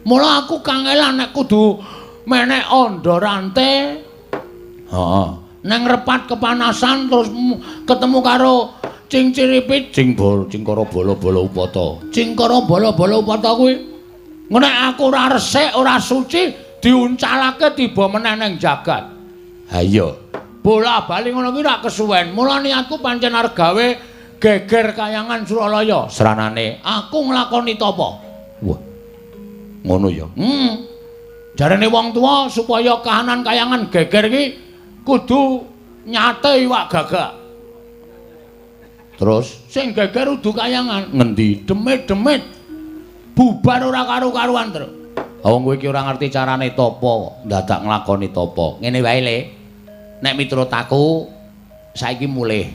Mula aku kangelan nek kudu menek andha rante. Heeh. Neng repat kepanasan terus ketemu karo Cingciripit, Cingkara bala-bala upata. Cingkara bala-bala upata kuwi nek aku ora resik, ora suci, diuncalake tiba meneh ning jagat. Ha iya. Bola-bali ngono kuwi rak kesuwen. Mula niatku pancen arep gawe geger kayangan Suralaya. Sranane aku nglakoni tapa. Wah. Ngono ya. Jarene wong tuwa supaya kahanan kayangan geger iki kudu nyate iwak gagak. Terus sing geger udu kayangan ngendi? Demit-demit. Bubar ora karu-karuan, Tru. Wong kowe iki ora ngerti carane tapa, dadak nglakoni tapa. Ngene wae, Le. Nek miturut aku saiki mulih.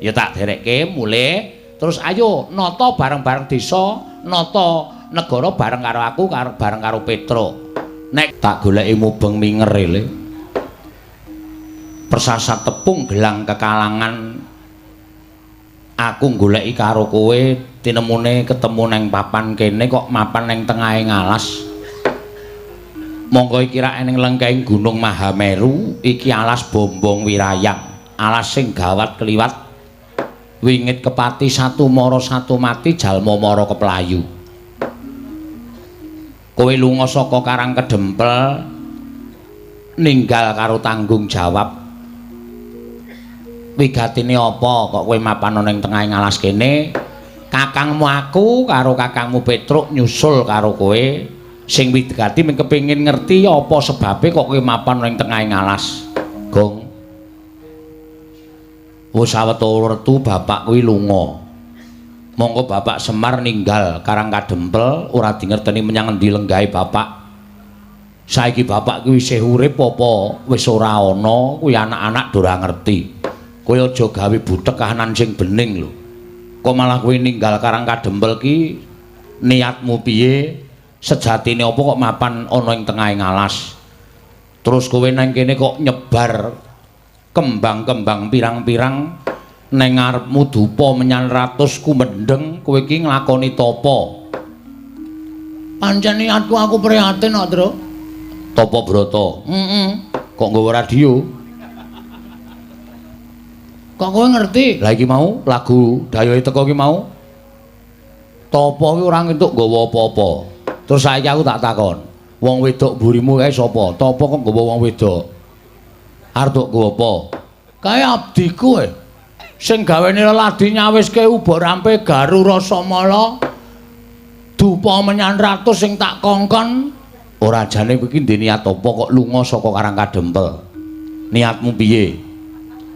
Ya tak derekke mulih, terus ayo nata bareng-bareng desa, nata negara bareng karo aku, bareng karo Petruk. Nek tak goleki mubeng minger, Le. Persasat tepung gelang kekalangan aku goleki karo kowe tinemune ketemu neng papan kene kok mapan neng tengahe ngalas. Monggo iki rak ning lengkeng Gunung Mahameru, iki alas Bombong Wirayang, alas sing gawat kliwat wingit kepati satu mara satu mati jalma mara keplayu. Kowe lunga saka Karang Kedempel ninggal karo tanggung jawab. Wigatine apa kok kowe mapan ning tengahe ngalas kene? Kakangmu aku karo kakangmu Petruk nyusul karo kowe. Sing wigati mung kepengin ngerti apa sebabe kok kowe mapan ning tengahe ngalas. Gong. Wis sawetara wertu bapak kuwi lunga. Monggo Bapak Semar ninggal Karang Kadempel ora dingerteni menyang endi lenggahe bapak. Saiki bapak kuwi isih urip apa wis ora ana kuwi anak-anak do ora ngerti. Kowe aja gawe butek kahanan sing bening lho. Kok malah kowe ninggal Karang Kadempel ki niatmu piye? Sejatine apa kok mapan ana ing tengahe ngalas? Terus kowe nang kene kok nyebar kembang-kembang pirang-pirang neng ngarepmu dupa menyan ratus kumendheng, kowe iki nglakoni tapa? Pancen niatku aku prihatin kok, Tru. Tapa brata? Heeh. Kok nggawa radio? Kok kowe ngerti? Lah iki mau lagu dayohe teko iki mau. Tapa kuwi ora entuk nggawa apa-apa. Terus saiki aku tak takon, wong wedok mburimu kae sapa? Tapa kok nggawa wong wedok? Arep tok nggawa apa? Kae abdiku e. Sing gawene leladi nyawiske uba rampe garu rasamala. Dupa menyan ratus sing tak kongkon. Ora jane kowe iki ndek niat apa kok lunga saka Karang Kadempel? Niatmu piye?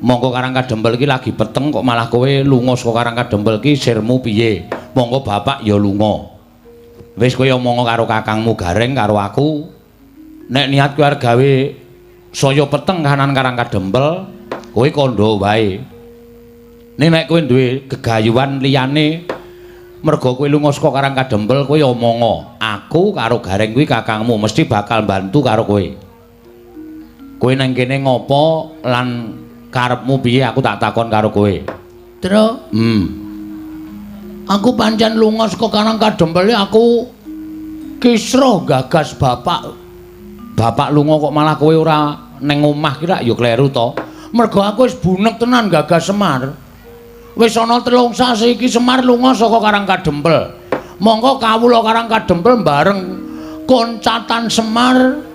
Monggo Karang Kadempel iki lagi peteng kok malah kowe lunga saka Karang Kadempel iki sirmu piye? Monggo bapak ya lunga. Wis kowe omong karo kakangmu Gareng karo aku. Nek niat kowe arep gawe saya peteng kahanan Karang Kadempel, kowe kandha wae. Ning nek kowe duwe gegayuhan liyane merga kowe lunga saka Karang Kadempel, kowe omonga. Aku karo Gareng kuwi kakangmu mesti bakal bantu karo kowe. Kowe nang kene ngopo lan karepmu piye aku tak takon karo kowe. Tru. Aku pancen lunga saka Karang Kadempel aku kisruh gagas bapak. Bapak lunga kok malah kowe ora neng omah ki rak ya kleru to. Mergo aku wis bunek tenan gagas Semar. Wis ana 3 sasi iki Semar lunga saka Karang Kadempel. Mongko kawula Karang Kadempel bareng koncatan Semar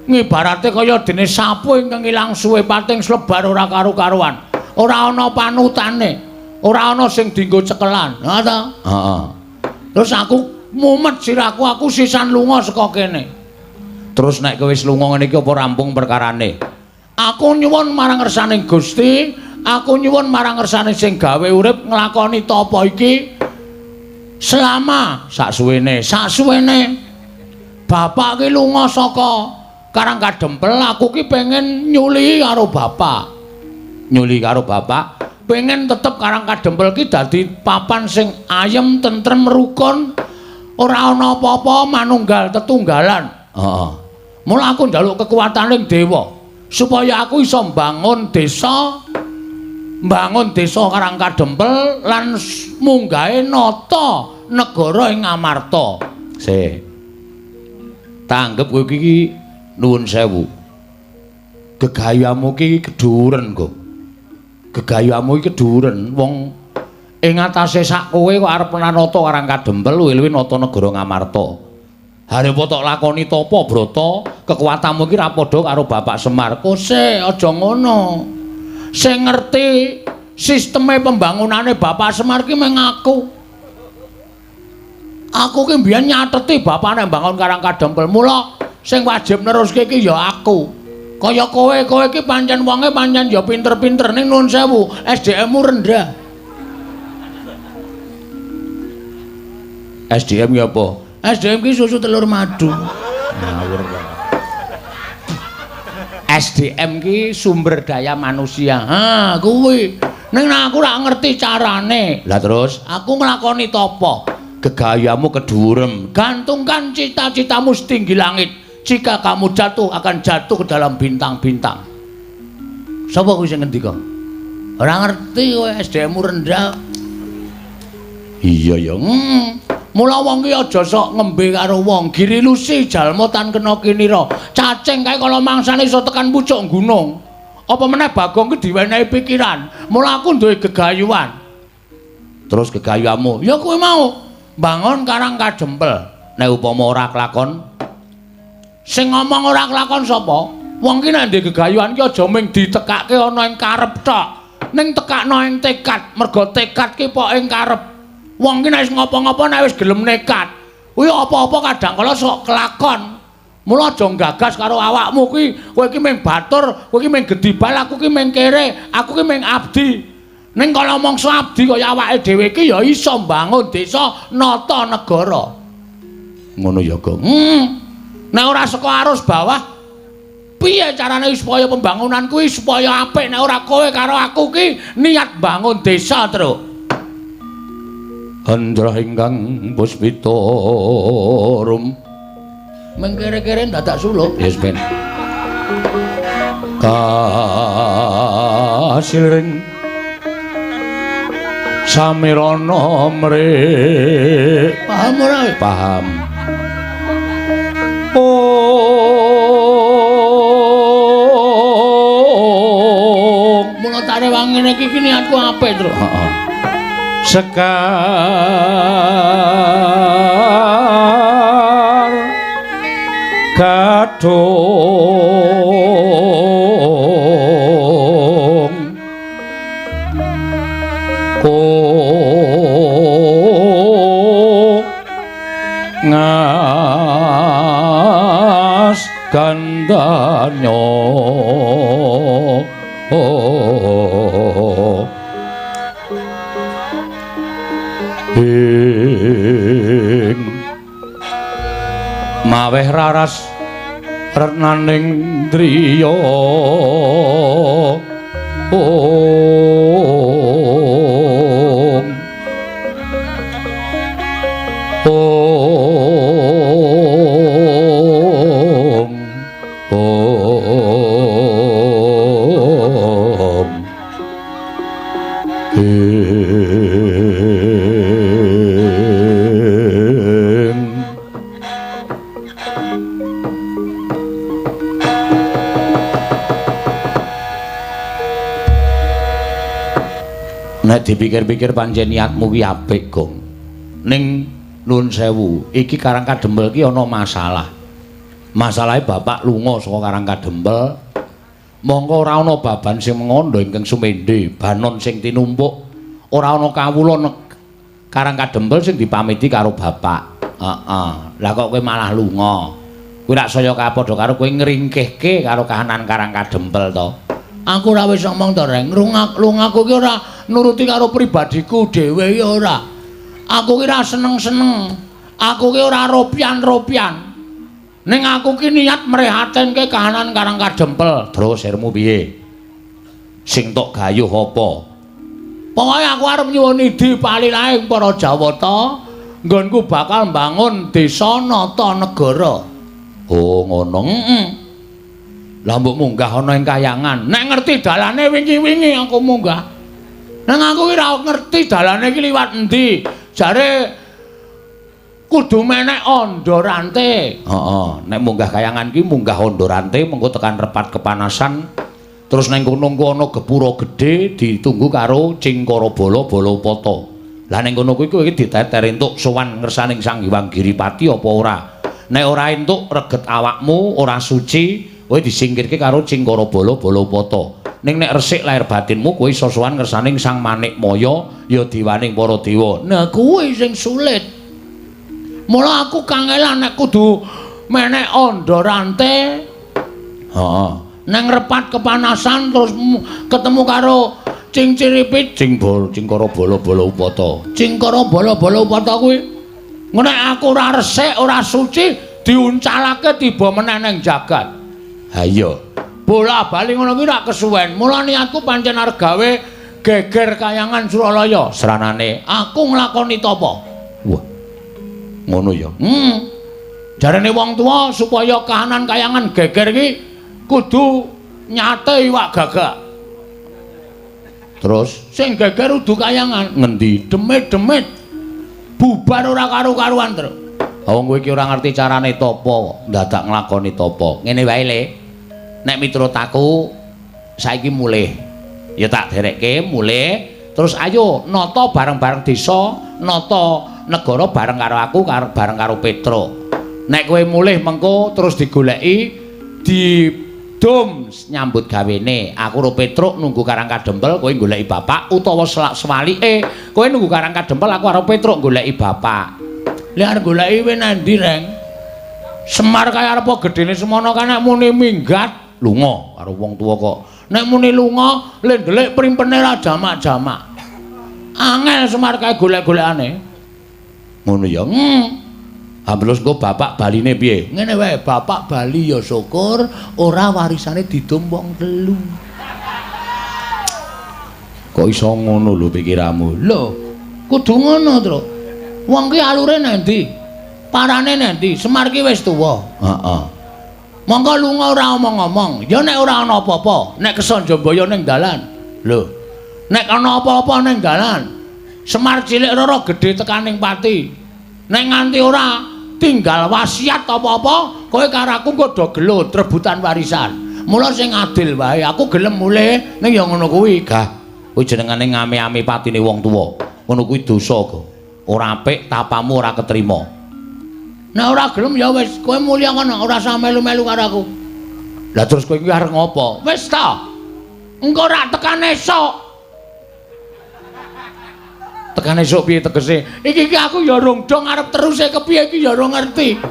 ngibarate kaya dene sapu ingkang ilang suwe pating slebar ora karu-karuan. Ora ana panutane. Ora ana sing dienggo cekelan. Ha ta? Heeh. Terus aku mumet sirahku, aku sisan lunga saka kene. Terus nek kowe wis lunga ngene iki apa rampung perkarane? Aku nyuwun marang ngersaning Gusti, aku nyuwun marang ngersane sing gawe urip nglakoni tapa iki selama sak suwene bapak ki lunga saka Karang Kadempel, aku ki pengen nyuli karo bapak. Nyuli karo bapak, pengen tetep Karang Kadempel ki dadi papan sing ayem, tentrem, rukun, ora ana apa-apa, manunggal tetunggalan. Heeh. Mula aku njaluk kekuataning dewa supaya aku iso mbangun desa, mbangun desa Karang Kadempel lan munggahe nata negara ing Amarta. Sih. Tanggep kowe iki nuwun sewu. Gegayamu iki keduren, Gong. Gegayamu iki keduren wong ing atase sak kowe kok arep nata Karang Kadempel luwih-luwih nata negara Ngamarta. Harepa tok lakoni tapa brata, kekuatanmu iki ra padha karo Bapak Semar. Kose aja ngono. Sing ngerti sisteme pembangunane Bapak Semar ki mung aku. Aku ki mbiyen nyateti bapak nek mbangun Karang Kadempel. Mula sing wajib neruske ki ya aku. Kaya kowe, kowe ki pancen wonge pancen ya pinter-pinter ning nuwun sewu, SDM-mu rendah. SDM ki apa? SDM ki susu telur madu. Ngawur kok. SDM ki sumber daya manusia. Ha, kuwi. Ning aku ora ngerti carane. Lah terus aku nglakoni tapa? Gegayamu kedurem. Gantungkan cita-citamu setinggi langit. Jika kamu jatuh akan jatuh ke dalam bintang-bintang. Sapa kuwi sing ngendika? Ora ngerti kowe, SDM-mu rendah. Iya ya. Mula wong ki aja sok ngembe karo wong, girilusi jalma tan kena kinira. Cacing kae kala mangsane iso tekan pucuk gunung. Apa meneh Bagong ki diwenehi pikiran. Mula aku duwe gegayuhan. Terus gegayuhanmu? Ya kuwi mau, mbangun Karang Kadempel. Nek upama ora kelakon, sing ngomong ora kelakon sapa? Wong ki nek ndek gegayuhan ki aja mung ditekake ana ing karep tok. Ning tekakno ing tekad, mergo tekad ki pok ing karep. Wong ki nek wis ngopo-ngopo nek wis gelem nekat, kuwi apa-apa kadang kala sok kelakon. Mula aja nggagas karo awakmu kuwi, kowe iki mung batur, kowe iki mung gedibal, aku ki mung kere, aku ki mung abdi. Ning kala mangsa abdi kaya awake dhewe iki ya iso mbangun desa, nata negara. Ngono ya, Gong. Nek ora saka arus bawah, piye carane supaya pembangunan kuwi supaya apik nek ora kowe karo aku ki niat bangun desa, Truk. Andra ingkang puspita rum. Mengkere-kere dadak suluk. Yes, ben. Kasiring samirana mrih. Paham ora? Paham. Oh, mula tak rewangi ngene iki niatku apik, Truk. Heeh. Sekar gadhung ko ngas gandanyo ing maweh raras retnaning driya. Om Om Om Nek dipikir-pikir pancen niatmu ki apik, Gong. Ning nuwun sewu, iki Karang Kadempel ki ana masalah. Masalahe bapak lunga saka Karang Kadempel, mongko ora ana baban sing mengandha ingkang sumendhe, banon sing tinumpuk, ora ana kawula Karang Kadempel sing dipamiti karo bapak. Heeh. Lah kok kowe malah lunga? Kuwi rak saya kapadha karo kowe ngringkehke karo kahanan Karang Kadempel to. Aku ora wis ngomong to, Reng. Lungaku ki ora nuruti karo pribadiku dhewe ya ora. Aku ki ora seneng-seneng. Aku ki ora ropian-ropian. Ning aku ki niat mrehatenke kahanan Karang Kadempel. Terus sirmu piye? Sing tok gayuh apa? Pokoke aku arep nyuwun idi palilaing para Jawata, nggonku bakal mbangun desa nata negara. Oh, ngono. Heeh. Lah mbok munggah ana ing kayangan. Nek ngerti dalane wingi-wingi aku munggah. Nang aku ki ora ngerti dalane iki liwat endi. Jare Kudu menek andha rante. Heeh, nek munggah kayangan ki munggah andha rante mengko tekan repat kepanasan. Terus neng kono engko ana gepura gedhe ditunggu karo Cingkara Bala Bala Upata. Lah ning kono kuwi kowe iki diteter entuk sowan ngersaning Sang Hyang Giripati apa ora? Nek ora entuk reget awakmu ora suci, kowe disingkirke karo Cingkara Bala Bala Upata. Ning nek resik lahir batinmu kowe iso sowan ngersaning Sang Manikmaya ya dewaning para dewa. Nah kuwi sing sulit. Mula aku kangelan nek kudu menek andha rante. Heeh. Neng repat kepanasan terus ketemu karo Cingciripit, Cingkara Bala Bala Upata. Cingkara Bala Bala Upata kuwi nek aku ora resik, ora suci diuncalake tiba meneh neng jagat. Ha iya. Bola-bali ngono kuwi rak kesuwen. Mula niatku pancen arep gawe geger kayangan Suralaya. Sranane aku nglakoni tapa. Wah. Ngono ya. Jarene wong tuwa supaya kahanan kayangan geger iki kudu nyate iwak gagak. Terus sing geger udu kayangan ngendi? Demit-demit. Bubar ora karu-karuan, Tru. Wong kowe iki ora ngerti carane tapa, ndadak nglakoni tapa. Ngene wae, Le. Nek miturut aku saiki mulih. Ya tak derekke mulih, terus ayo nata bareng-bareng desa, nata negara bareng karo aku, bareng karo Petruk. Nek kowe mulih mengko terus digoleki didum nyambut gawene. Aku karo Petruk nunggu Karang Kadempel, kowe goleki bapak utawa sewalike kowe nunggu Karang Kadempel, aku karo Petruk goleki bapak. Lah arep goleki kowe nang ndi, Reng? Semar kaya arep gedene semono kan nek muni minggat lunga karo wong tuwa kok. Nek muni lunga le ndelik primpene ra jamak-jamak. Angel Semar kae golek-golekane. Ngono ya. Ha terus engko bapak baline piye? Ngene wae, bapak bali ya syukur ora warisane didum wong telu. Kok iso ngono lho pikiranmu? Lho, kudu ngono, Tru. Wong ki alure nang ndi? Parane nang ndi? Semar ki wis tuwa. Heeh. Monggo lunga ora omong-omong. Ya nek ora ana apa-apa, nek kesanjambaya ning dalan. Lho. Nek ana apa-apa ning dalan, Semar cilik rara gedhe tekaning pati. Nek nganti ora tinggal wasiat apa-apa, kowe karo aku engko do gelut rebutan warisan. Mula sing adil wae, aku gelem mulih ning ya ngono kuwi, Gah. Kuwi jenengane ngame-ame patine wong tuwa. Ngono kuwi dosa kok. Ora apik, tapamu ora ketrima. Nek ora gelem ya wis, kowe mulya kono, ora usah melu-melu karo aku. Lah terus kowe iki arep ngopo? Wis ta. Engko rak tekan esuk. Tekan esuk piye tegese? Iki iki aku ya rung dong arep teruse kepiye iki ya rung ngerti.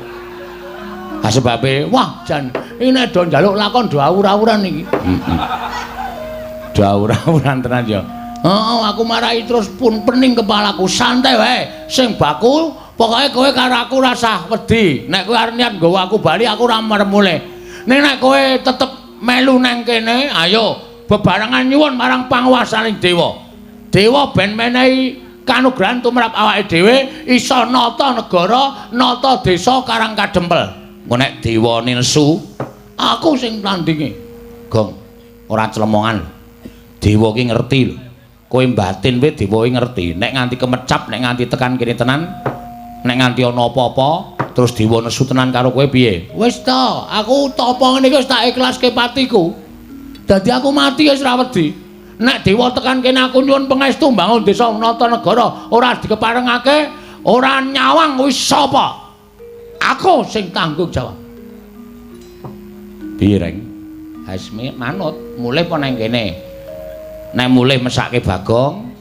Ha sebabe, wah jan iki nek do njaluk lakon do awur-awuran iki. Heeh. Do awur-awuran tenan ya. Heeh, aku marahi terus pun pening kepalaku. Santai wae. Sing baku pokoke kowe karo aku rasah wedi. Nek kowe arep niat nggawa aku bali aku ora merem mulih. Ning nek kowe tetep melu nang kene, ayo bebarengan nyuwun marang panguwasaning dewa. Dewa ben menehi kanugrahan tumrap awake dhewe iso nata negara, nata desa Karang Kadempel. Engko nek dewa nesu, aku sing tandinge. Gong, ora clemongan. Dewa ki ngerti lho. Kowe mbatin wae dewa ki ngerti. Nek nganti kemecap, nek nganti tekan kene tenan, nek nganti ana apa-apa, terus dewa nesu tenan karo kowe piye? Wis ta, aku tapa ngene iki wis tak ikhlaske patiku. Dadi aku mati wis ora wedi. Nek dewa tekan kene aku nyuwun pangestu mbangun desa nata negara, ora dikeparengake, ora nyawang wis sapa? Aku sing tanggung jawab. Piye, Reng? Wis manut, mulih apa nang kene? Nek mulih mesake Bagong.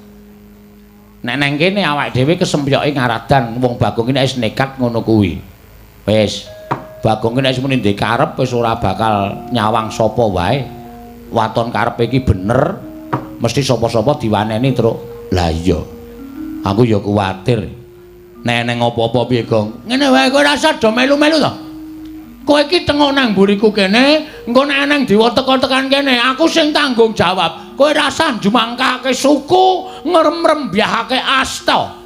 Nek nang kene awake dhewe kesempyoke ngaradan wong Bagong iki nek wis nekat ngono kuwi. Wis. Bagong iki nek wis muni ndek karep wis ora bakal nyawang sapa wae. Waton karepe iki bener, mesti sapa-sapa diwaneni, Truk. Lah iya. Aku ya kuwatir. Nek eneng apa-apa piye, Gong? Ngene wae kowe rasa do melu-melu to. Kowe iki tengok nang mburiku kene, engko nek eneng dewa teka tekan kene, aku sing tanggung jawab. Kowe rasah njumangkake suku, ngrembyahake asta.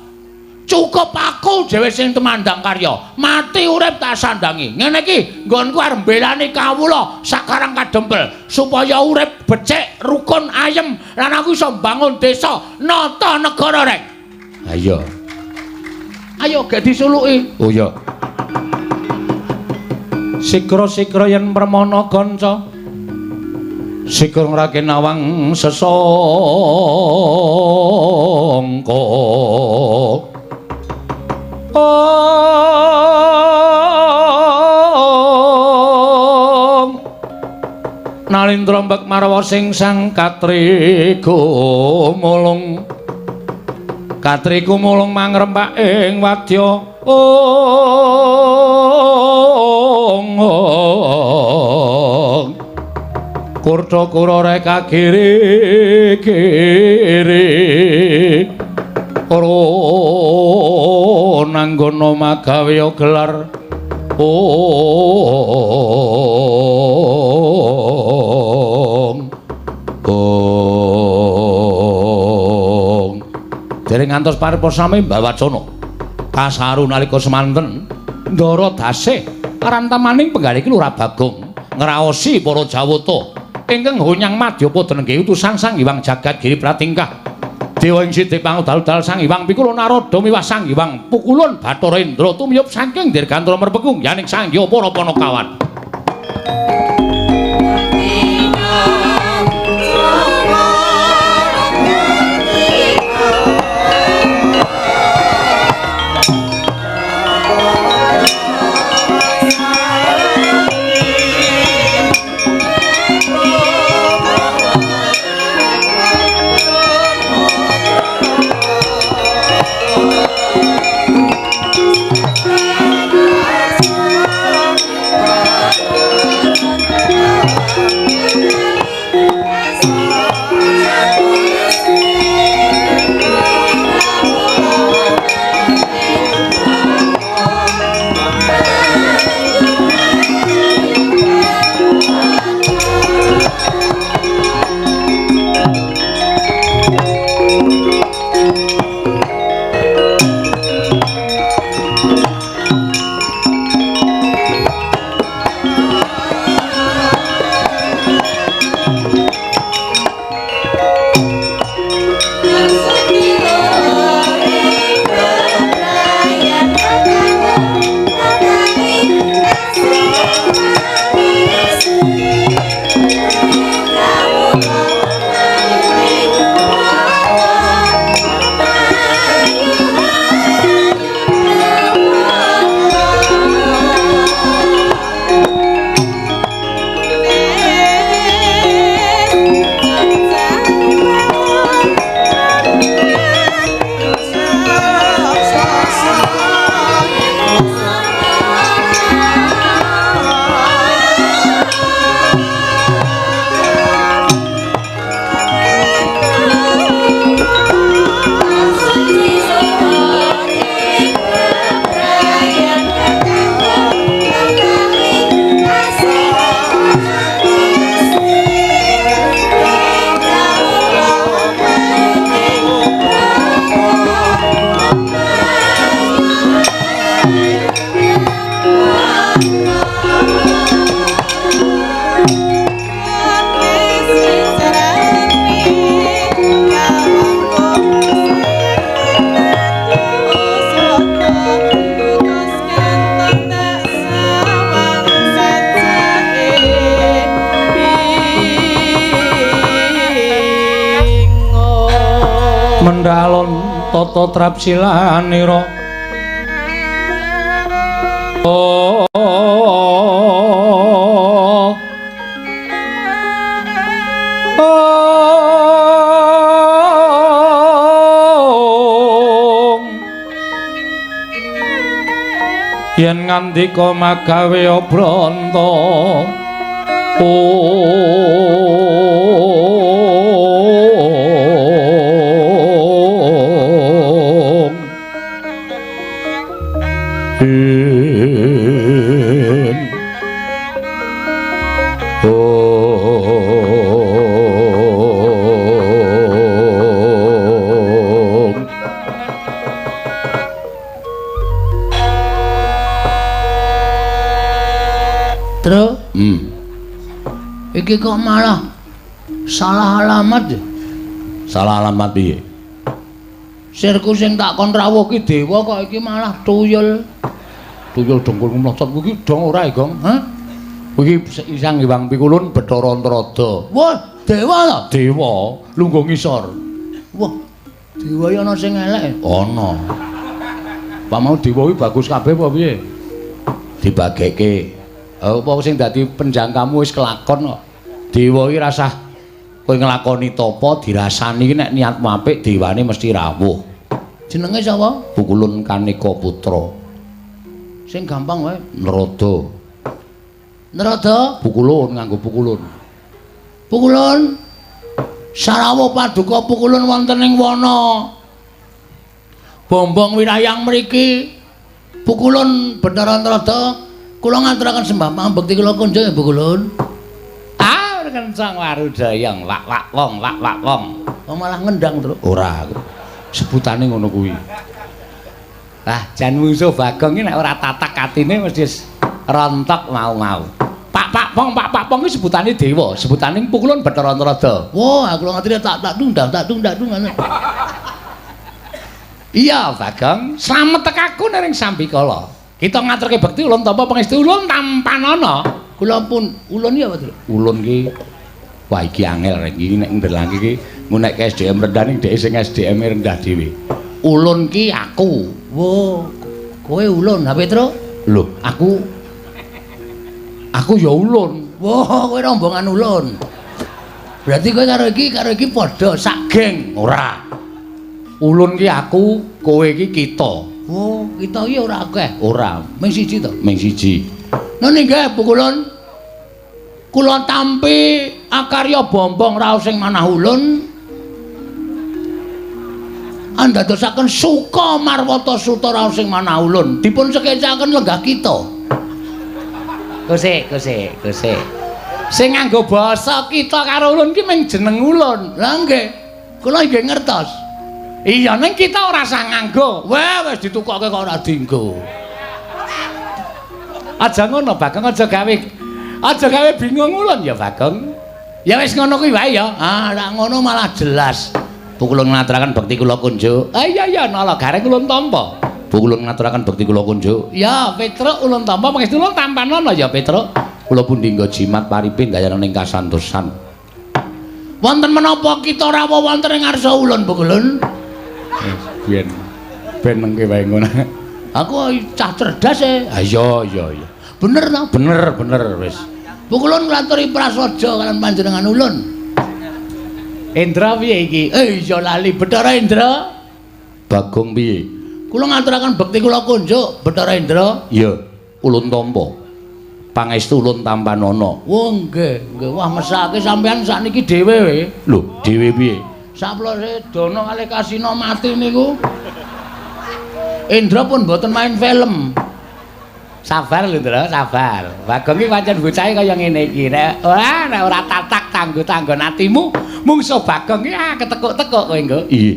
Cukup aku dhewe sing tumandang karya. Mati urip tak sandangi. Ngene iki nggonku arep mbelani kawula sakarang Kadempel supaya urip becik, rukun, ayem lan aku iso mbangun desa, nata negara, Rek. Ha iya. Ayo gek disuluki. Oh iya. Sikra-sikra yen permana kanca. Sikra ngrake nawang sesangka. Om Nalindra mbek marwa sing sang katri gumulung. Katri gumulung mangrempak ing wadya. Ong ong. Kurta kura reka kiri kiri. Ora nanggono magawe gelar. Ong ong. Dereng ngantos paripurna sami mbawacana kasaru nalika semanten ndara dasih rantemaning penggalih Lurah Bagong ngraosi para jawata ingkang honyang madyapada nengge utusan Sang Hyang Jagat Giri Pratingkah. Dewa ing sithik pangudal-udal Sang Hyang Pikula Narada miwah Sang Hyang Pukulun Bathara Indra tumiyup saking dirgantara merpekung yaning Sang Hyang para Panakawan. Mendalon tata trapsilanira. Oh, yen ngandika magawe branta. Tru, iki kok malah salah alamat ya? Salah alamat piye? Sirku sing tak kon rawuh ki dewa kok iki malah tuyul. Tuyul dengkul mlocot kuwi dong ora, Gong? Hah? Kuwi Sang Hyang Pikulun Bathara Antarada. Wah, dewa to? Dewa, lungguh ngisor. Wah, dewa iki ana sing elek. Ana. Pak mau dewa kuwi bagus kabeh apa piye? Dibageke. Apa sing dadi penjangkamu wis kelakon kok. Dewa iki rasah kowe nglakoni tapa dirasani iki nek niatmu apik dewane mesti rawuh. Jenenge sapa? Pukulun Kaneka Putra. Sing gampang wae. Narada. Narada? Pukulun nganggo pukulun. Pukulun. Sarawuh paduka pukulun wonten ing wana Bombong wirayang mriki. Pukulun Bathara Antarada kula ngaturaken sembah pambekti kula kunjung ya Pukulun. Ah, kencang warudayang wak wak wong wak wak wong. Oh, malah ngendang, Truk. Ora. Sebutane ngono kuwi. Lah, jan mungsuh Bagong iki nek ora tatak atine mesti rontok mau-mau. Pak pak pong pak pak pong iki sebutane dewa, sebutane Pukulun Bathara Antarada. Wah, aku ngerti tak tak dung tak dung tak dung ngono. Iya, Bagong, slamet tekaku ning sambikala. Kita ngaturke bekti ulun tampa pangestu ulun tampanana. Kula pun ulun iki apa, Truk? Ulun ki wah iki angel rek iki nek ndelangke iki nek SDM rendah ning dhek sing SDM rendah dhewe. Ulun ki aku. Wo, kowe ulun, ha Petro? Lho, aku ya ulun. Wo, kowe rombongan ulun. Berarti kowe karo iki padha sak geng. Ora. Ulun ki aku, kowe ki kita. Wo, kita iki ora akeh. Ora, ming siji to. Ming siji. Nun inggih Pukulun. Kula tampi akarya bombong raos sing manah ulun. Andadosaken suka marwata suta raos sing manah ulun. Dipun sekecaken lenggah kita. Gosek, gosek, gosek. Sing nganggo basa kita karo ulun ki ming jeneng ulun. Lah nggih. Kula nggih ngertos. Iya, ning kita ora usah nganggo. Wah, wis ditukoke kok ora dienggo. Aja ngono, Bagong, aja gawe bingung ulun ya, Bagong. Ya wis ngono kuwi wae ya. Ah, nek ngono malah jelas. Pukulun ngaturaken bekti kula kunjuk. Ah iya iya, nala gareng ulun tampa. Pukulun ngaturaken bekti kula kunjuk. Ya, Petruk ulun tampa pangestu ulun tampanana ya, Petruk. Kula pundi nggo jimat paripe ndayana ning kasantosan. Wonten menapa kita rawuh wonten ing ngarsa ulun, Pukulun? Ben ben mengke wae ngono. Aku cah cerdas e. Ah iya iya iya. Bener ta? Bener bener wis. Pukulun nglaturi prasaja kalian panjenengan ulun. Indra piye iki? Iya lali Bathara Indra. Bagong piye? Kula ngaturaken bekti kula kunjuk Bathara Indra. Iya, ulun tampa. Pangestu ulun tampanana. Wah nggih, nggih. Wah mesake sampean sakniki dhewe we. Lho, dhewe piye? Saplose Dana kalih Kasina mati niku. Indra pun mboten main film. Sabar lho, Ndra, sabar. Bagong iki pancen bocahe kaya ngene iki. Nek ora nek ora tatak tanggo-tanggon atimu, mungsuh Bagong iki ah ketekuk-tekuk kowe nggo. Iya.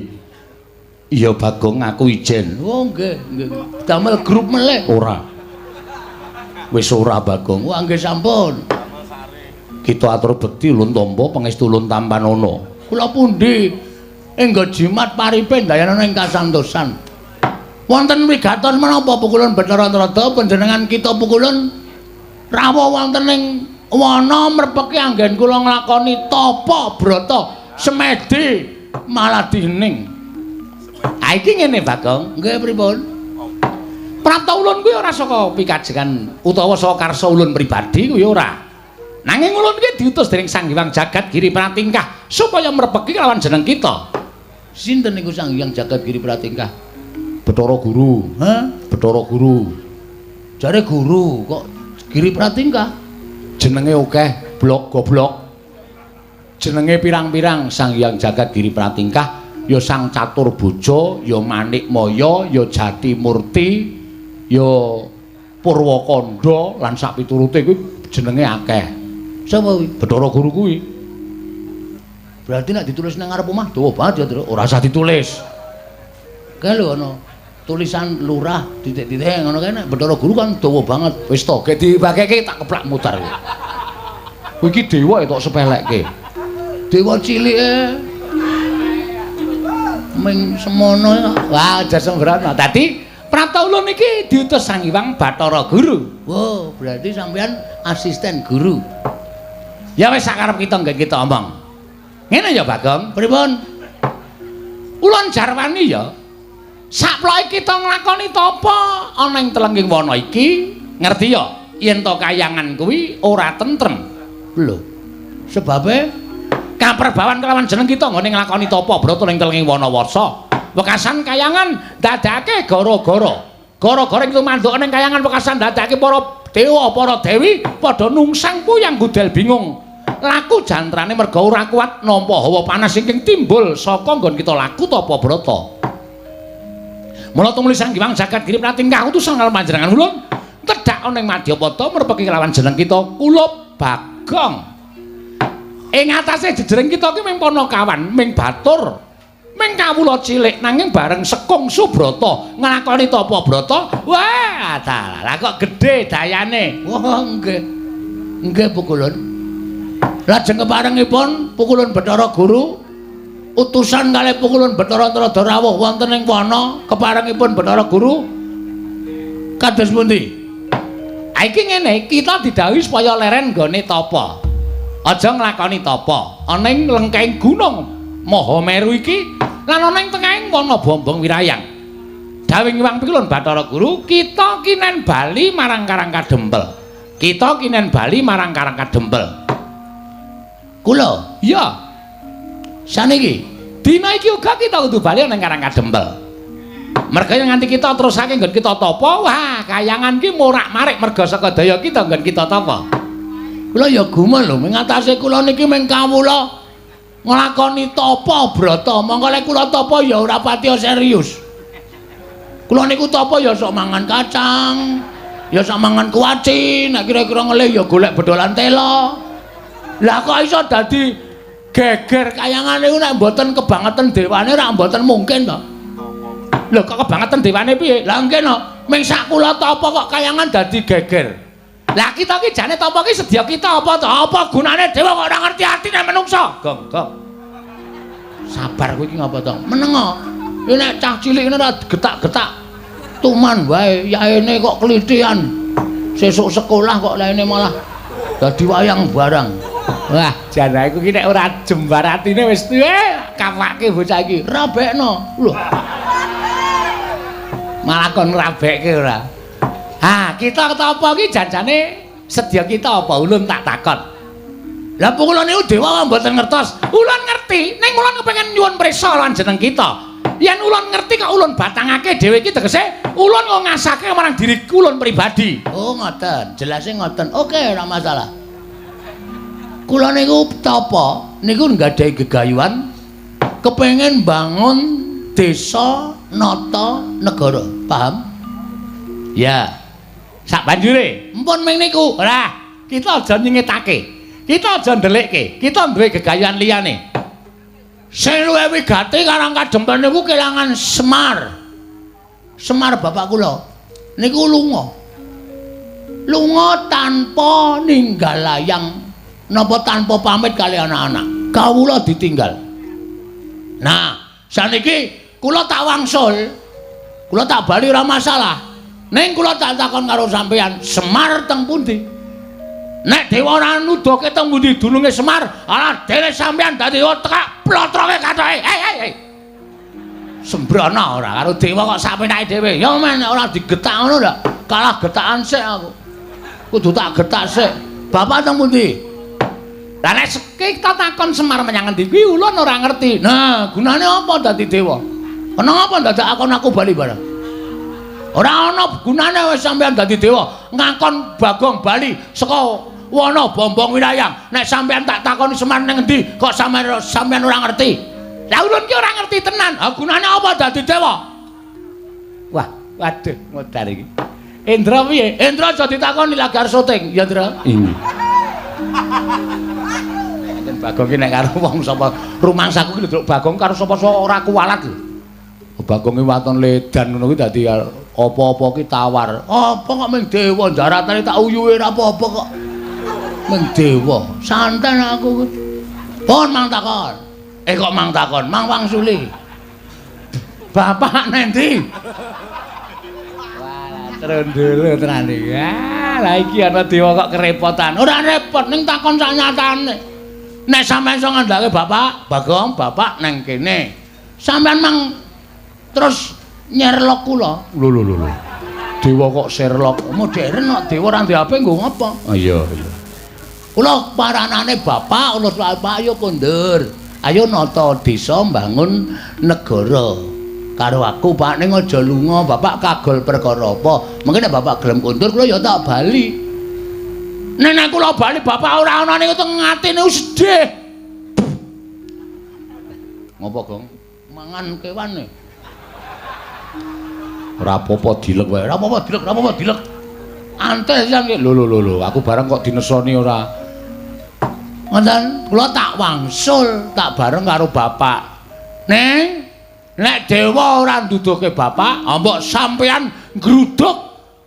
Iya Bagong, aku ijen. Oh nggih, nggih. Damel grup melih. Ora. Wis ora Bagong. Wah nggih sampun. Kita atur bekti ulun tampa pangestu ulun tampanana. Kula pundi enggo jimat paripe ndayana ing kasantosan. Wonten wigatos menapa Pukulun Bathara Antarada panjenengan kita Pukulun rawuh wonten ing wana mrepeki anggen kula nglakoni tapa brata semedi malah dining. Ha iki ngene Bagong. Nggih pripun? Prapta ulun kuwi ora saka pikajengan utawa saka karsa ulun pribadi kuwi ora. Nanging ulun iki diutus dening Sang Hyang Jagat Giri Pratingkah supaya mrepeki lawan jeneng kita. Sinten niku Sang Hyang Jagat Giri Pratingkah? Bathara Guru. Hah? Bathara Guru. Jare guru kok Giri Pratingkah? Jenenge akeh, blok goblok. Jenenge pirang-pirang Sang Hyang Jagat Giri Pratingkah ya Sang Catur Boja, ya Manik Maya, ya Jati Murti, ya Purwakanda lan sak piturute kuwi jenenge akeh. Sapa kuwi? Bathara Guru kuwi. Berarti nek ditulis nang ngarep omah dawa banget ya, Truk. Ora usah ditulis. Kae lho ana tulisan lurah titik-titik ngono kae nek Bathara Guru kan dawa banget. Wis to, gek dibageke tak keplak mutar kowe. Kowe iki dewa tok sepelekke. Dewa cilike. Ming semono. Wah, aja sembrono. Dadi prapta ulun iki diutus Sang Hyang Bathara Guru. Wow, berarti sampean asisten guru. Ya wis sakarep kita nggen kita omong. Ngene ya, Bagong. Pripun? Ulun jarwani ya. Saploke kita nglakoni tapa ana ing telengging wana iki, ngerti ya? Yen to kayangan kuwi ora tentrem. Lho. Sebabe kaperbawan kelawan jeneng kita nggone nglakoni tapa brata ning telengging wana wasa. Wekasan kayangan dadake gara-gara. Gara-gara ing tumanduk ning kayangan wekasan dadake para dewa, para dewi padha nungsang puyang gudel bingung. Laku jantrane merga ora kuat nampa hawa panas ingkang timbul saka nggon kita laku tapa brata. Mula tumuli Sang Hyang Jagat Giri pratingkah utusan karo panjenengan ulun tedhak ana ing Madyapada merpeki kelawan jeneng kita Kulup Bagong. Ing atase jejering kita ki ming panakawan, ming batur, ming kawula cilik nanging bareng sekung subrata nglakoni tapa brata, wah dalah kok gedhe dayane. Wah, nggih. Nggih Pukulun. Lajeng keparengipun Pukulun Bathara Guru utusan kalih Pukulun Bathara Narada rawuh wonten ing wana keparengipun Bathara Guru kados pundi? Ha iki ngene, kita didhawuhi supaya leren nggone tapa. Aja nglakoni tapa ana ing lengkeng gunung Mahameru iki lan ana ing tengahing wana Bombong Wirayang. Dawuh Hyang Pikulun Bathara Guru, kita kinen bali marang Karang Kadempel. Kita kinen bali marang Karang Kadempel. Kula? Iya. Saniki dina iki uga kita kudu bali nang Karang Kadempel. Merga yen nganti kita terusake nggon kita tapa, wah kayangan ki morak-marik merga saka daya kita nggon kita tapa. Kula ya gumun lho, ming atase kula niki ming kawula nglakoni tapa brata. Mongko lek kula tapa ya ora patiya serius. Kula niku tapa ya sok mangan kacang, ya sok mangan kuaci, nek kira-kira ngelih ya golek bedolan tela. Lah kok iso dadi geger kayangan niku nek mboten kebangetan dewane ora mboten mungkin to. Lho kok kebangetan dewane piye? Lah nggih no, ming sak kula tapa kok kayangan dadi geger. Lah kita ki jane tapa ki sedya kita apa to? Apa gunane dewa kok ora ngerti atine menungsa? Gong, gong. Sabar kowe iki ngapa to? Menengo. Iki nek cah cilik ngene ora getak-getak. Tuman wae, yaene kok klithian. Sesuk sekolah kok laine malah dadi wayang barang. Wah, jan aku ki nek ora jembar atine wis kapake bocah iki. Rabekno. Lho. Malah kon rabekke ora. Ha, kita tapa ki janjane sedya kita apa ulun tak takon. Lah pukulun niku dewa mboten ngertos. Ulun ngerti, ning ulun kepengin nyuwun prisa lan jeneng kita. Yen ulun ngerti kok ulun batangake dhewe iki tegese ulun kok ngasake marang diri ulun pribadi. Oh, ngoten. Jelase ngoten. Oke, ora masalah. Kula niku tapa niku nggadahi gegayuhan kepengin bangun desa nata negara. Paham? Ya. Sak banjure, empun ming niku. Ora, kita aja nyingetake. Kita aja ndelikke. Kita duwe gegayuhan liyane. Sing luwih wigati Karang Kadempel niku kelangan Semar. Semar bapak kula niku lunga. Lunga tanpa ninggal layang napa tanpa pamit kali anak-anak. Kawula ditinggal. Nah, saniki kula tak wangsul. Kula tak bali ora masalah. Ning kula tak takon karo sampeyan, Semar teng pundi? Nek dewa ora nuduhke teng pundi dununge Semar, ala dene sampeyan dadi tekak plotroke kathoke. Hei hei hei. Sembrono ora karo dewa kok sak penake dhewe. Ya men ora digetak ngono lho. Kalah getakan sik aku. Kudu tak getak sik. Bapak teng pundi? Lah nek kita takon Semar menyang endi kuwi ulun ora ngerti. Nah, gunane apa dadi dewa? Kenapa dadak akon aku bali barang? Ora ana gunane wis sampeyan dadi dewa, ngakon Bagong bali saka wana Bombong Wirayang. Nek sampeyan tak takoni Semar ning endi kok sampeyan ora ngerti. Lah ulun ki ora ngerti tenan. Ha gunane apa dadi dewa? Wah, waduh modar iki. Indra piye? Indra aja ditakoni lagi arep syuting, ya Indra. Iya. Yen Bagong ki nek karo wong sapa rumangsaku ki lho Bagong karo sapa-sapa ora kuwalat lho. Bagong ki waton ledan ngono kuwi dadi apa-apa ki tawar. Apa kok ming dewa daratane tak uyuhe ora apa-apa kok. Ming dewa. Santen aku. Pun mang takon. Kok mang takon, mang wangsuli. Bapak nendi? Wah, trondolo tenan iki. Ah, lah iki ana dewa kok kerepotan. Ora repot ning takon sak nyatane. Nek sampean iso ngandhake bapak, Bagong, bapak neng kene. Sampean mang terus nyerlok kula. Lho lho lho lho. Dewa kok Sherlock. Modern kok dewa ora ndek HP nggo ngapa? Oh iya iya. Kula paranane bapak, kula bapak ayo kondur. Ayo nata desa mbangun negara. Karo aku Pak ning aja lunga, bapak kagol perkara apa? Mungkin nek bapak gelem kondur kula ya tak bali. Nek nek kula bali bapak ora ana niku teng atine sedih. Ngopo, Gong? Mangan kewane. Ora apa-apa dilek wae. Ora apa-apa dilek, ora apa-apa dilek. Antes sisan ki. Lho lho lho lho, aku bareng kok dinesoni ora. Ngoten, kula tak wangsul, tak bareng karo bapak. Neng, nek dewa ora nduduhke bapak, mbok sampean nggruduk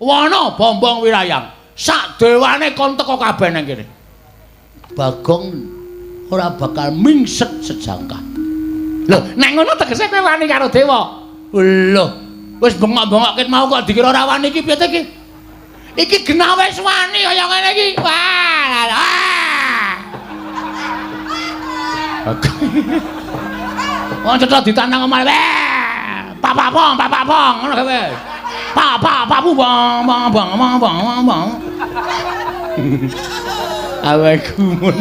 wana Bombong Wirayang. Sak dewane kon teka kabeh nang kene. Bagong ora bakal mingset sejangkah. Lho, nek ngono tegese kowe wani karo dewa. Lho, wis bengok-bengok ket mau kok dikira ora wani iki piye ta iki? Iki genah wis wani kaya ngene iki. Wah, ah. Wong cetha ditandang omah. Pak pong, pak pong, ngono kowe. Pak pak pak bang bang bang bang bang bang. Awe gumun.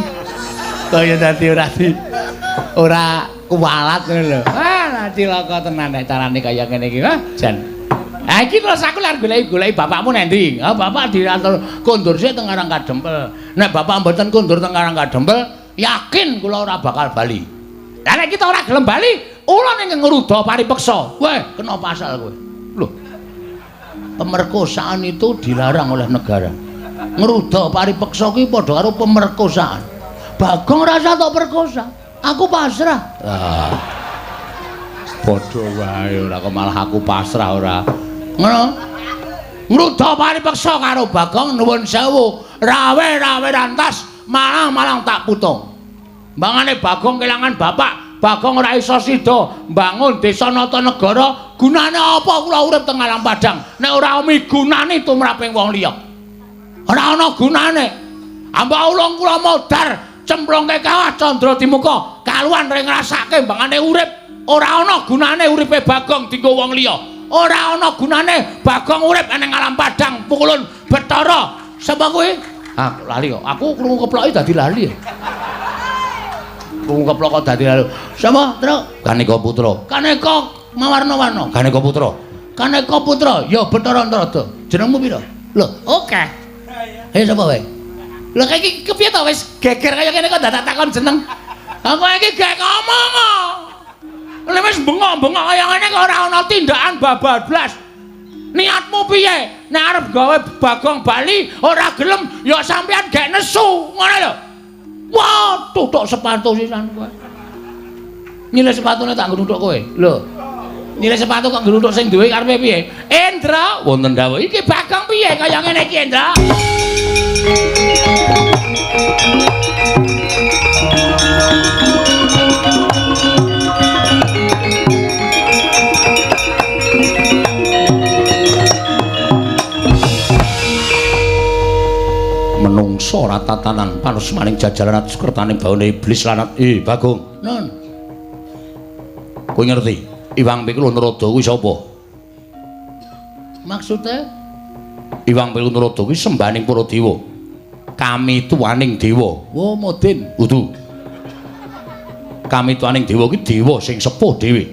Kaya dadi ora di ora kuwalat ngono lho. Wah, cilaka tenan nek carane kaya ngene iki. Wah, jan. Ha iki terus aku lak goleki-goleki bapakmu nang ndi? Ha bapak diatur kondur sik teng Karang Kadempel. Nek bapak mboten kondur teng Karang Kadempel, yakin kula ora bakal bali. Lah nek kita ora gelem bali, ula ning ngruda paripeksa. Weh, kena pasal kowe. Lho. Pemerkosaan itu dilarang oleh negara. Ngruda paripeksa kuwi padha karo pemerkosaan. Bagong rasa tok perkosa. Aku pasrah. Ah. Padha wae ora kok malah aku pasrah ora. Ngono. Ngruda paripeksa karo Bagong nuwun sewu, rawe-rawe rantas, malang-malang tak putung. Mbangane Bagong kelangan bapak, Bagong ora iso sida mbangun desa nata negara, gunane apa kula urip teng alam padang nek ora migunani tumraping wong liya. Ora ana gunane. Ambak ulung kula modar cemplungke kawah candra dimuka, kaluan ring ngrasake mbangane urip, ora ana gunane uripe Bagong dienggo wong liya. Ora ana gunane Bagong urip ning alam padang pukulun Bathara. Sapa kuwi? Ah, lali kok. Aku krungu keploki dadi lali. Krungu keplok kok dadi lali. Sapa, Truk? Kaneka Putra. Kaneka mawarna-warna. Kaneka Putra. Kaneka Putra, ya Bathara Antarada. Jenengmu pira? Lho, oke. Ayo sapa wae? Lho iki kepiye to wis geger kaya kene kok dadak takon jeneng. Aku iki gek ngomong kok. Lha wis bengok-bengok kaya ngene kok ora ana tindakan babablas. Niatmu piye? Nek arep gawe Bagong bali ora gelem ya sampean gek nesu, ngono lho. Wah, tutuk sepatu sisan kowe. Nyilih sepatune tak nggo nuthuk kowe. Lho. Nyilih sepatu kok nggo nuthuk sing duwe karepe piye? Endra, wonten dawuh. Iki Bagong piye kaya ngene iki, Endra? Menungso ora tatanan panusmaning jajaran sukertaning baune iblis lanat. Bagong. Nun. Kowe ngerti Iwang Pikul Narada kuwi sapa? Maksude? Iwang Pikul Narada kuwi sembahaning para dewa. Kami tuaning dewa. Wo modin. Kudu. Kami tuaning dewa kuwi dewa sing sepuh dhewe.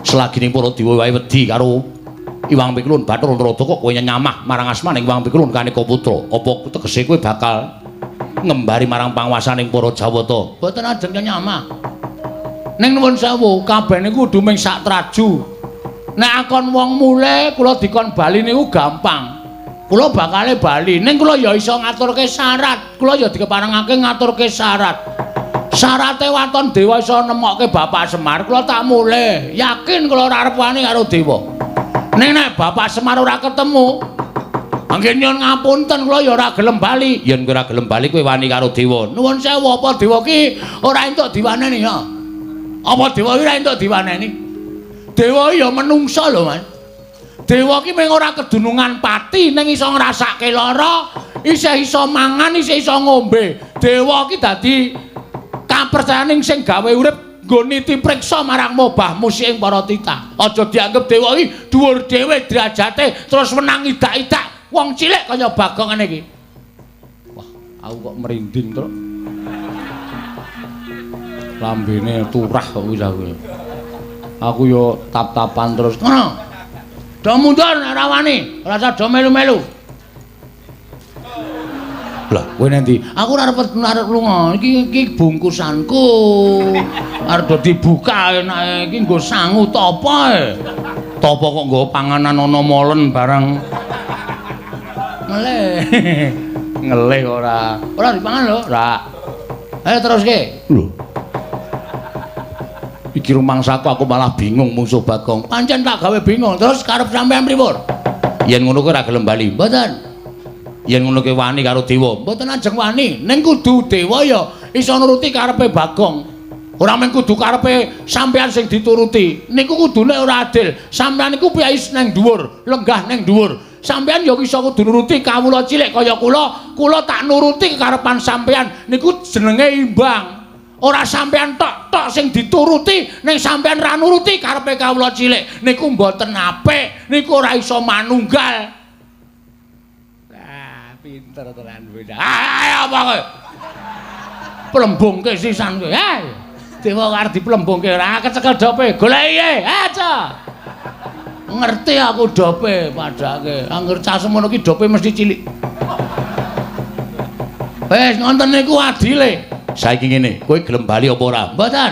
Selagining para dewa wae wedi karo Iwang Pikulun Bathara Narada kok kowe nyamah marang asmaning Iwang Pikulun Kaneka Putra. Apa tegese kowe bakal ngembari marang panguwasaning para Jawata? Mboten ajeng nyamah. Ning nuwun sewu, kabeh niku kudu ming sak traju. Nek akon wong mule kula dikon bali niku gampang. Kula bakale bali, ning kula ya iso ngaturke syarat. Kula ya dikeparengake ngaturke syarat. Syarate waton dewa iso nemokke Bapak Semar, kula tak mulih. Yakin kula ora arep wani karo dewa. Ning nek Bapak Semar ora ketemu, mangke nyuwun ngapunten kula ya ora gelem bali. Yen kowe ora gelem bali kowe wani karo dewa. Nuwun sewu, apa dewa ki ora entuk diwaneni ya? Apa dewa ki ora entuk diwaneni? Dewa ya menungsa lho, Mas. Dewa ki mung ora kedunungan pati ning iso ngrasake lara, isih iso mangan, isih iso ngombe. Dewa ki dadi kapercayaning sing gawe urip nggo niti priksa marang mobah musik ing para titah. Aja dianggep dewa iki dhuwur dhewe derajate terus menang idak-idak wong cilik kaya Bagong ngene iki. Wah, aku kok merinding, Truk. Lambene turah kok wis aku. Aku yo tap-tapan terus. Ngono. Do mundur nek ora wani, ora usah do melu-melu. Lah, kowe nanti? Aku ora arep lunga. Iki iki bungkusanku. Arep do dibuka enake iki nggo sangu tapa e. Tapa kok nggo panganan ana molen barang. Ngelih. Ngelih ora. Ora dipangan lho, ora. Ayo teruske. Lho. Iki rumangsaku aku malah bingung mungsuh Bagong. Pancen tak gawe bingung. Terus karep sampean pripun? Yen ngono kuwi ora gelem bali. Mboten. Yen ngono kuwi wani karo dewa. Mboten ajeng wani. Ning kudu dewa ya iso nuruti karepe Bagong. Ora mung kudu karepe sampean sing dituruti. Niku kudune ora adil. Sampean niku piyai nang dhuwur, lenggah nang dhuwur. Sampean ya iso kudu nuruti kawula cilik kaya kula. Kula tak nuruti kekarepan sampean. Niku jenenge imbang. Ora sampean tok-tok sing dituruti, ning sampean ra nuruti karepe kawula cilik. Niku mboten apik, niku ora iso manunggal. Lah, pinter tenan bocah. Ayo apa kowe? Plembungke sisan kowe. Hei. Dewa arep diplembungke ora kecekel dope. Goleki e. Aja. Ngerti aku dope padake. Angger cah semono ki dope mesti cilik. Wis ngonten niku adile. Saiki ngene, kowe gelem bali apa ora? Mboten.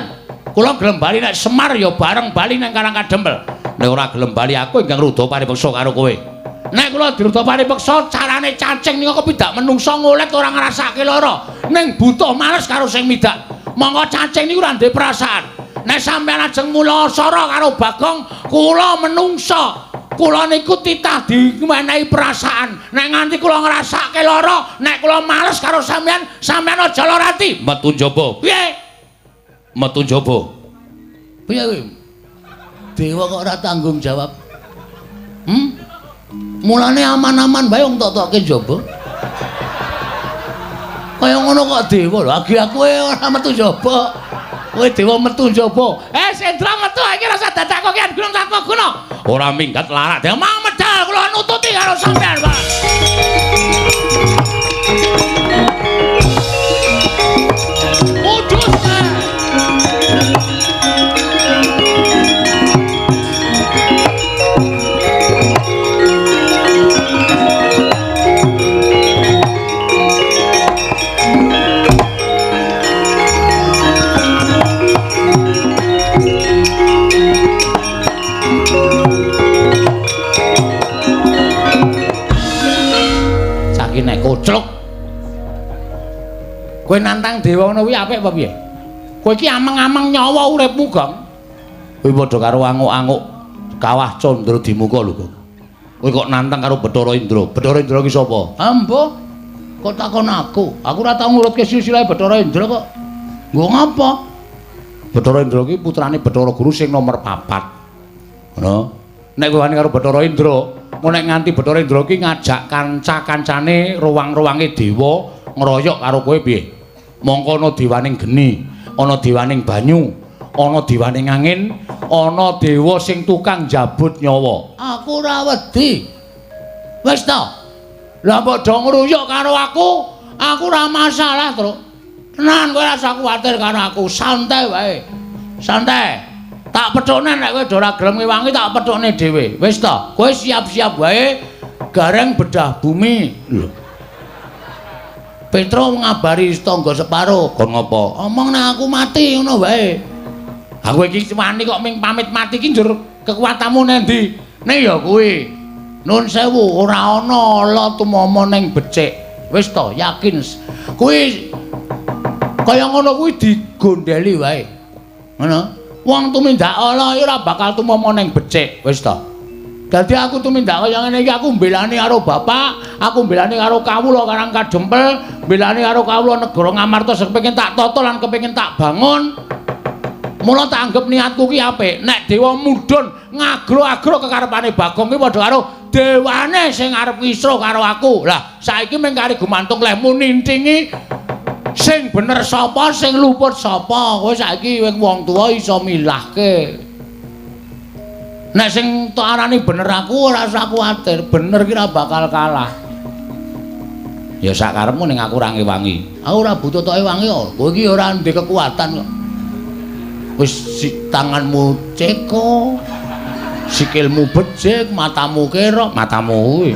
Kula gelem bali nek Semar ya bareng bali nang Karang Kadempel. Nek ora gelem bali aku ingkang rudha paripeksa karo kowe. Nek kula dirudha paripeksa carane cacing niku kepidak menungsa ngolet ora ngrasake lara. Ning butuh males karo sing midak. Monggo cacing niku ora ndek perasaan. Nek sampeyan ajeng mula sara karo Bagong, kula menungsa. Kula niku titah diwenehi perasaan. Nek nganti kula ngrasake lara, nek kula males karo sampeyan, sampeyan aja lara ati. Metu njaba. Piye? Metu njaba. Piye kuwi? Dewa kok ora tanggung jawab. Hmm? Mulane aman-aman bae wong tok-tokke njaba. Kaya ngono kok dewa lho, agi aku ora metu njaba. Kowe dewa metu njaba. Eh, Sendra metu iki rasa dadak kokian gunung tanpa guna. Ora minggat larak. Dewa mau medal kula nututi karo sampean, Pak. Mudhus. Nek koclok kowe nantang dewa ngono kuwi apik apa piye? Kowe iki ameng-ameng nyawa uripmu, Gong. Kowe padha karo anguk-anguk kawah Candra Dimuka lho, Gong. Kowe kok nantang karo Bathara Indra. Bathara Indra ki sapa? Ambo. Kok takon aku? Aku ora tau ngurutke silsilah Bathara Indra kok. Nggo ngapa? Bathara Indra ki putrane Bathara Guru sing nomor 4. Ngono. Nek kowe wani karo Bathara Indra, nek nganti Bathara Indra ki ngajak kanca-kancane ruwang-ruwange dewa ngroyok karo kowe piye? Mongko ana dewaning geni, ana dewaning banyu, ana dewaning angin, ana dewa sing tukang njabut nyawa. Aku ora wedi. Wis to. Lah mbok do ngruyuk karo aku, aku ora masalah, Truk. Tenan kowe ora usah kuwatir karo aku, santai wae. Santai. Tak pethukne nek kowe ora gelem ngewangi tak pethukne dhewe. Wis to, kowe siap-siap wae gareng bedah bumi. Lho. Petro ngabari tangga separo, kon ngopo? Omong nek aku mati ngono wae. Aku iki wani kok ming pamit mati iki njur kekuatanmu nang ndi? Ning ya kuwi. Nun sewu ora ana ala tumama ning becik. Wis to, yakin. Kuwi kaya ngono kuwi digondeli wae. Ngono. Wong tumindak ala ya ora bakal tumama ning becik, wis to. Dadi aku tumindak kaya ngene iki aku mbelani karo bapak, aku mbelani karo kawula Karang Kadempel, mbelani karo kawula negara Ngamarta sing kepengin tak tata lan kepengin tak bangun. Mula tak anggep niatku ki apik. Nek dewa mudhun ngagro-agro kekarepane Bagong ki padha karo dewane sing arep ngisro karo aku. Lah, saiki mung kari gumantung lehmu nintingi sing bener sapa, sing luput sapa. Kowe saiki wong tuwa iso milahke. Nek sing tok arani bener aku ora usah kuwatir, bener ki ora bakal kalah. Ya sak karepmu ning aku ora ngewangi. Aku ora butuh tok ewangi kok. Kowe iki ora ndek kekuatan kok. Wis tanganmu ceko, sikilmu becik, matamu kera, matamu kuwi.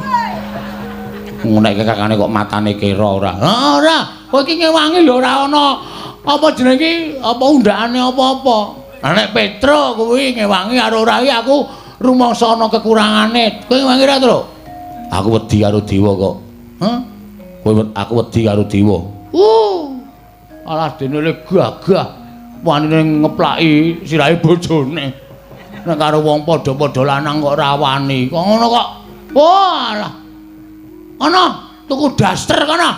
Nek kakane kok matane kera ora. Ha ora, kowe iki ngewangi ya ora ana apa jenenge iki, apa undakane apa-apa. Lah nek Petro kuwi ngewangi karo ora iki aku rumangsa ana kekurangane. Kowe ngewangi ora, Tru? Aku wedi karo dewa kok. Hah? Kowe aku wedi karo dewa. Alah dene le gagah. Wanine ngeplaki sirahe bojone. Nek karo wong padha-padha lanang kok ora wani. Kok ngono kok. Walah. Ana tuku daster kono.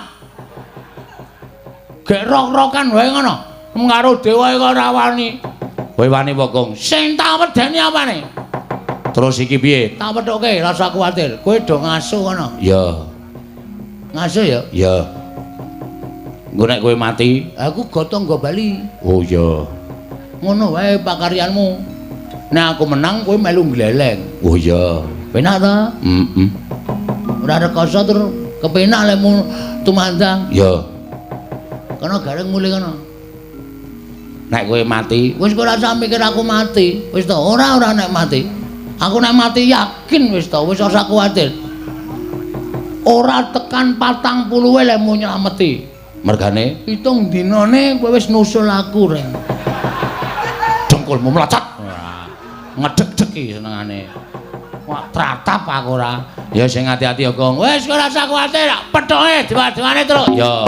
Gek rok-rokan wae ngono. Karo dewa kok ora wani. Kowe wani apa, Gong? Sing tak wedeni apane? Terus iki piye? Tak pethuke, rasa kuwatir. Kowe do ngaso kono. Iya. Ngaso ya? Iya. Engko nek kowe mati, aku gotong nggo bali. Oh iya. Ngono wae pakaryanmu. Nek aku menang kowe melu gleleng. Oh iya. Penak ta? Heeh. Ora rekoso tur kepenak lemu tumandang. Iya. Kono gareng mulih kono. Nek kowe mati, wis kowe ora usah mikir aku mati. Wis to, ora ora nek mati. Aku nek mati yakin wis to, wis ora usah kuwatir. Ora tekan 40 lemu nylameti. Mergane 7 dinane kowe wis nusul aku, Reng. Dengkulmu mlecet. Ngedeg-deg iki senengane. Wah, tratap aku ora. Ya sing ati-ati ya, Gong. Wis ora usah kuwatir, pethoke dewa-dewane, Truk. Ya.